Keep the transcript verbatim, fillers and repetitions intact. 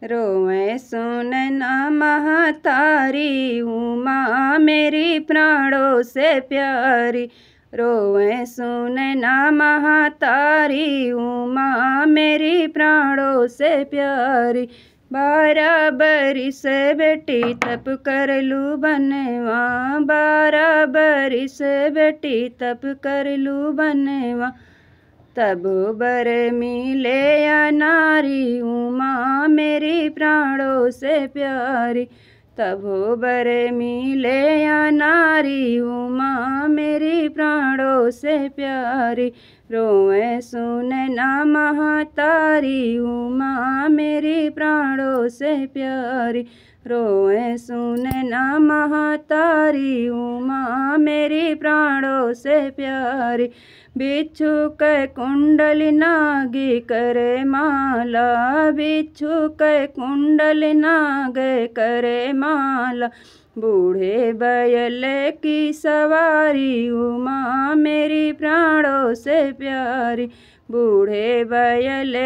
रोवे सुनैना महतारी, उमा मेरी प्राणों से प्यारी। रोवे सुनैना महतारी, उमा मेरी प्राणों से प्यारी। बारह बरिस बेटी तप करलू बनवा, बारह बरिस बेटी तप करलू बनवा। तबो बर मिले अनारी, उमा मेरी प्राणों से प्यारी। तबो बर मिले अनारी, उमा मेरी प्राणों से प्यारी। रोवे सुनैना महतारी, उमा मेरी प्राणों से प्यारी। रोवे सुनैना महतारी, उमा मेरी प्राणों से प्यारी। बिच्छू के कुंडल नाग करे माला, बिच्छू के कुंडल नाग करे माला। बूढ़े बयले की सवारी, उमा मेरी प्राणों से प्यारी। बूढ़े बयले